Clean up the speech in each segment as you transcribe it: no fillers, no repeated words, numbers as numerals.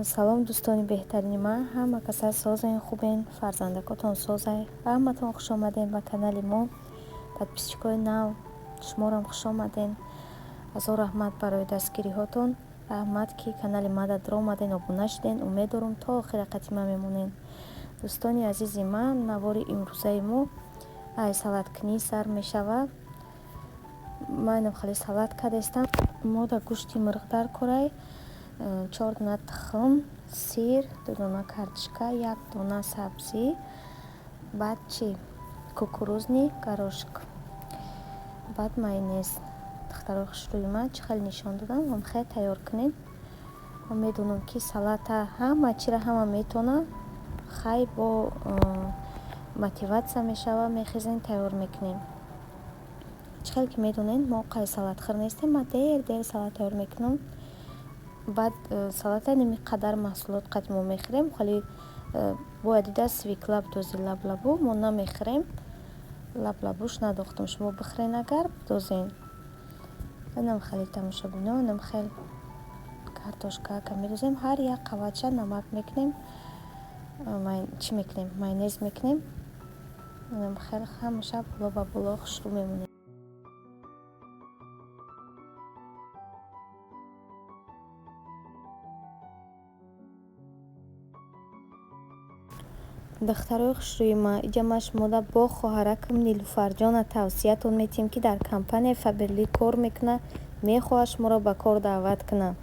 Салом, дӯстони беҳтарини ман, ҳама каса созен, хубен, фарзандакотон созай. Ҳаматон хуш омадем ба канали мо. Подписчикои нав, шуморам хуш омаден. Ҳазор раҳмат барои дастгириҳотон. Раҳмат, ки канали мада даромаден, обуна шуден. Умед дорум, то охира қати ман мемонен. Дӯстони азизи ман, навори имрӯзаи мо ай салаткунӣ сар мешавад. Ман инам хеле салат кардастам. Мо да гӯшти мурғ дар корай, чор дона тухм, сир, 2 дона картошка, як дона сабзӣ, баъд чи, кукурузный горошек, баъд майонез. Духтарои хушрӯи ман, чӣ хеле нишон додам, ҳам хеле тайёр кунед. Ман медонам, ки салата ҳама чира ҳама метавона. Хай, бо мотиватсия мешава, мехезем, тайёр мекунем. Чӣ хеле ки медонед, мо қай салатхӯр нестем. Ман дер дер салат тайёр мекунам. Баъд салата ними қадар маҳсулот қати мо мехӯрем. Хеле бояд дида свекла бидози, лаблабу мо намехӯрем. Лаблабуш надохтам, шумо бихӯрен, агар бидозен. Инам хеле, тамошобино, инам хел картошкака медозем. Ҳар як қаватша намак мекунем, чӣ мекунем, майонез мекунем. Инам хел ҳамаша боло ба боло хушрӯ мемонем. Духтарои хушрӯи ман, иҷа ман шумода бо хоҳаракам Нилуфарҷона тавсиятон метиҳем, ки дар компанияи Фаберлик кор мекунад, мехоҳад шуморо ба кор даъват кунад.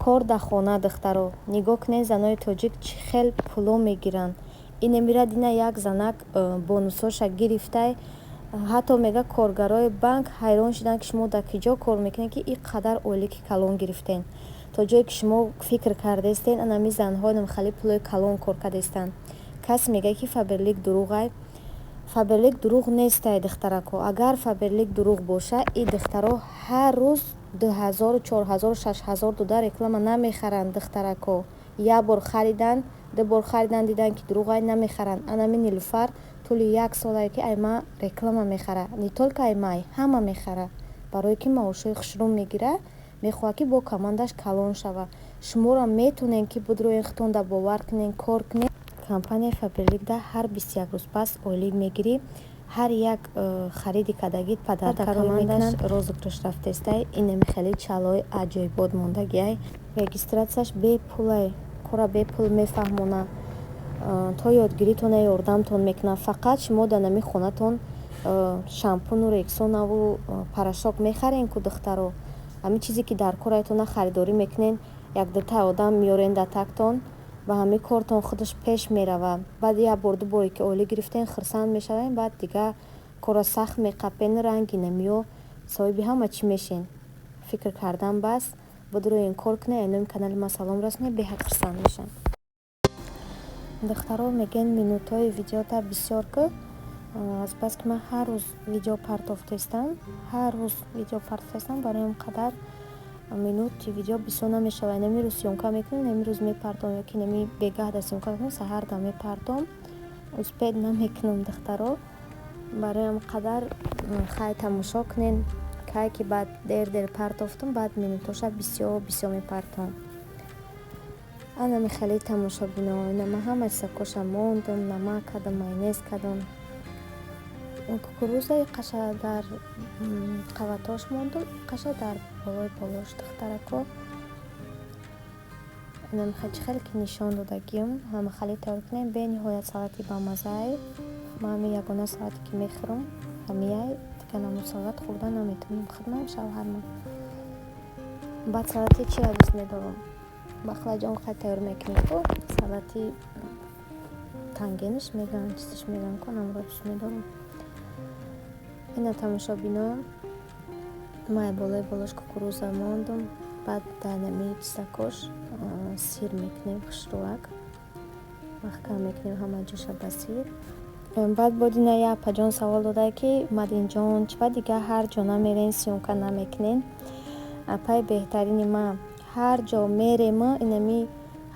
Кор дар хона, духтаро. Нигоҳ кунед, занои тоҷик чӣ хел пуло мегиранд. Инемира дина як занак бонусоша гирифтай. Ҳатто мега, коргарои банк ҳайрон шуданд, ки шумо дар киҷо кор мекунед, ки ин қадар ойлики калон гирифтен. То ҷое ки шумо фикр кардаистен, анами занҳо хеле пулои калон кор кардаистанд. Кас мегӯяд, ки Фаберлик дурӯғай. Фаберлик дурӯғ нестай, духтарако. Агар Фаберлик дурӯғ боша, и духтаро ҳар рӯз 2000, 4000, 6000 дода реклама намехаранд, духтарако. Як бор харидан, ду бор харидан, дидан, ки дурӯғай, намехаранд. Анами Нилуфар тӯли як солае, ки ай ма реклама мехара. Не только ай ма, ҳама мехара. Барое ки маошҳои хушрӯ мегирад, мехоҳад, ки бо командаш калон шавад. Шуморо метавонед, ки бидроен, худтонда бовар кунед, кор кунед. Компанияи Фаберликда ҳар 21 рӯз пас ойлик мегирӣ. Ҳар як хариди кардагит подарка мекунанд. Розыгрыш рафтестай. Инами хеле чалои аҷоибот мондагиай. Регистратсияш бепулай, кора бепул мефаҳмона, то ёдгиритона ёрдамтон мекунад. Фақат шумо дар нами хонатон шампуну рексонаву порошок мехарен ку, духтаро. Ҳамин чизе ки дар корайтона харидорӣ мекунен, якдута одам меорен дар тактон, ба ҳамин кортон худаш пеш меравад. Баъд як бор, ду боре ки ойлик гирифтен, хурсанд мешавем, баъд дигар корро сахт меқапен, ранги намиё соҳиби ҳама чӣ мешен. Фикр кардан бас, бидроен, кор кунед. Ай номи канали ман салом расонед, беҳад хурсанд мешам. Духтаро мегӯянд, минутҳои видеота бисёр ку. Азбаски ман ҳар рӯз видео партофтаистам, ҳар рӯз видео партофтаистам, барои он қадар минути видео бисёр намешавад. Нами рӯз съёмка мекунем, нами рӯз мепартом, ё ки нами бегаҳда съёмка мекунем, саҳарда мепартом. Успеть намекунам, духтаро. Барои ҳам қадар хай, тамошо кунед. Кай ки баъд дер дер партофтум, баъд минутоша бисёр бисёр мепартом. Анами хеле, тамошобино, ина ман ҳама чизакоша мондум, намак кардам, майонез кардам, кукуруза қаша дар қаватош мондум, қаша дар болои болош. Духтарако, инам чӣ хеле ки нишон додагиам, ҳама хеле тайёр кунем. Бениҳоят салати бамаззаи. Ман ҳамин ягона салате, ки мехӯрам, ҳамияй. Дигар намуд салат хӯрда наметавонам, худмам, шавҳармам. Баъд салати чиро дӯст медорам? Бахлаҷон хай тайёр мекунем ку, салати тангенаш мегӯянд, чизаш мегӯянд ку, намро дӯст медорам. Ина, тамошобино, ман болои болош кукуруза мондум, баъд дар нами чизакош сир мекунем, хушрӯак маҳкам мекунем ҳама ҷоша ба сир. Баъд бодина як апаҷон савол додае, ки Мадинҷон, чӣ ба дигар ҳар ҷо намерен, съёмка намекунен? Апаи беҳтарини ман, ҳар ҷо мерем, инами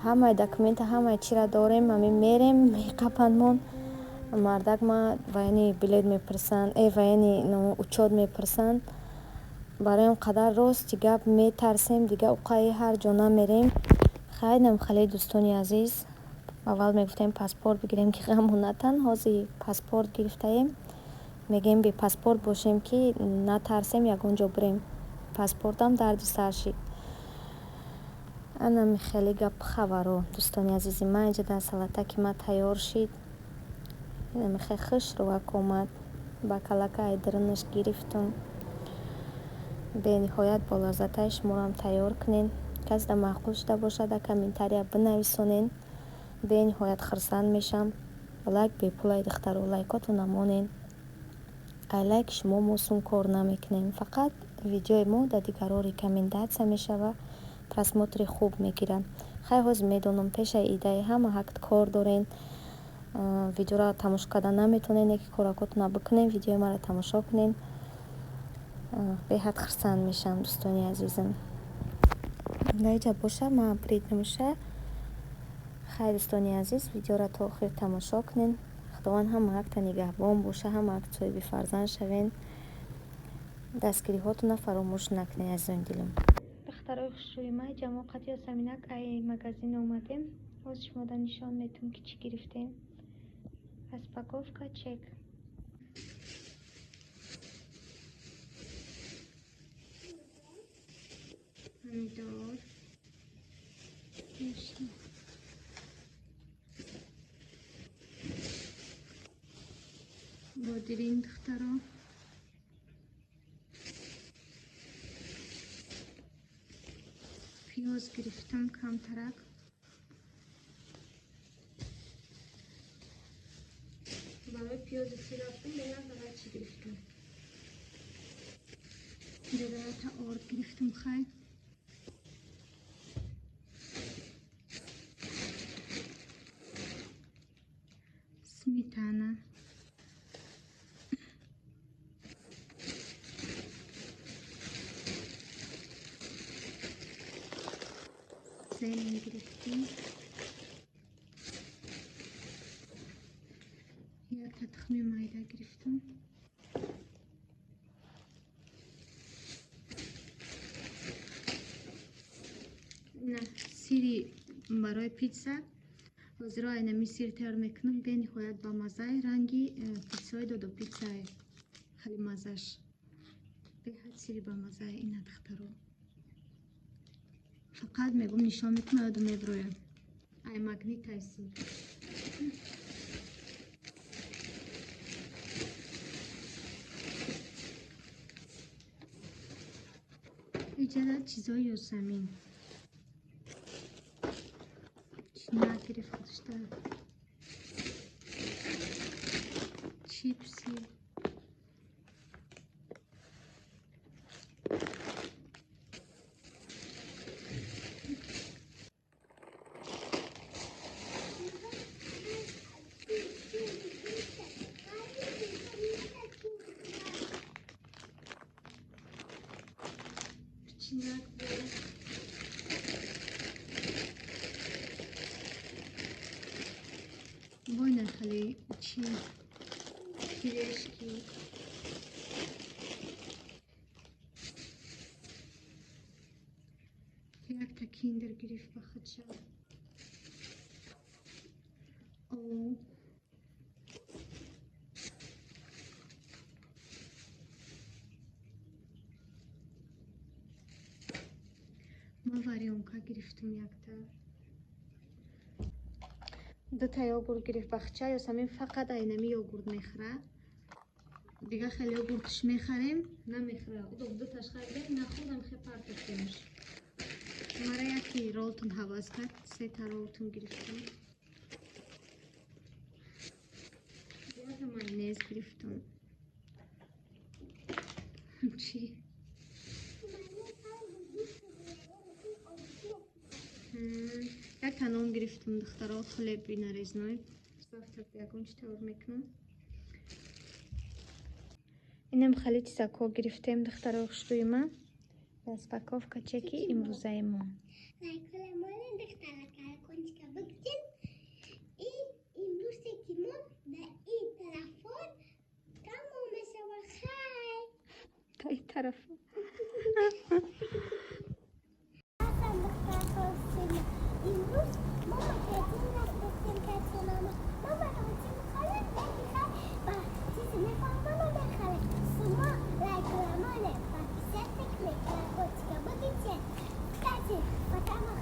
ҳамаи документа, ҳамаи чира дорем, ами мерем, меқапандмон. Мардак ма военный билет мепурсанд, военный учёт мепурсанд. Барои он қадар, рости гап, метарсем, дигар уқаи ҳар ҷо намерем. Хайр, намхале, дӯстони азиз, аввал мегуфтем, паспорт бигирем, ки ғаму натан. Ҳозир паспорт гирифтаем, мегӯем, бе паспорт бошем, ки натарсем, ягон ҷо бирем. Паспортам дарди сар шид. Анами хеле гап хабаро, дӯстони азизи ман. Иҷода салатаки ма тайёр шид. Инамихе хушрӯак омад. Бакалака айдиринаш гирифтум. Бениҳоят болаззатай. Шумоам тайёр кунен. Касда маъқул шуда бошад, дар комментария бинависонен, бениҳоят хурсанд мешам. Лайк бепулай, духтаро, лайкотона монен. Ай лайки шумо мо сум кор намекунем, фақат видеои мо дар дигарҳо рекомендация мешава, просмотри хуб мегирад. Хай, ҳозир медонам, пешаи идаи ҳама ҳакт кор дорен, видеоро тамошо карда наметонен, ки коракотона бикунен, видеои маро тамошо кунен, беҳад хурсанд мешавам, дӯстони азизам. Даиҷа боша, ман приднамуша. Хай, дӯстони азиз, видеоро то охир тамошо кунен. Худованд ҳама ҳакта нигаҳбон боша, ҳама ҳакт соҳиби фарзанд шавен. Дастгириҳотона фаромӯш накунед, азизони дилам. Духтарои хушрӯи ман, ҷамо қати Ёсаминак ай магазин омадем. Ҳозир шумода нишон метум, ки чӣ гирифтем. Распаковка чек. Помидор. Вишня. Бодиринг, духтаро. Пиёз гирифтам камтарак. Барои пиёзи си рафтам, беяк барои чӣ гирифтам. Ҷадарата орд гирифтам, хай. Сметана. Зелень гирифтем. Якта тухми майда гирифтам. На сири барои питса. Ҳозиро айнами сир тайёр мекунам, бениҳоят ба маззаи ранги питсаи Додо Питсае. Хеле маззаш. Беҳад сири ба маззае ина, духтаро. Фақат мегум, нишон мекунам, ёдум меброям. Ай Магнит ай сир. Иҷада чизои Ёсамин. Гирифт худашта. Чипси. Печенак бо бойна хеле чи пюрешки. Якта Киндер гирифт ба худша. О. Ма варёнка гирифтум якта. Дута йогурт гирифт бахча. Ёсамин фақат айнами йогурт мехӯра. Дига хеле йогуртш мехарем, намехӯра. Дуташ харидем, нахӯрдам, хе партофтемш. Мара яки Ролтон ҳавас кард, сета Ролтон гирифтам. Якта майонез гирифтам. Чӣ? Якта нон гирифтам, духтаро, хлеби нарезной. Завтрак ягон чи тайёр мекунам. Инам хеле чизакҳо гирифтем, духтарои хушрӯи ман. Распаковка чеки имрӯзаи мо. Лайкола монен, духтара, колокольчика бикунед. И имрӯзе ки мо дар ин тарафон тамом мешавад. Хай! Дар ин тарафон. Духтара. Потом.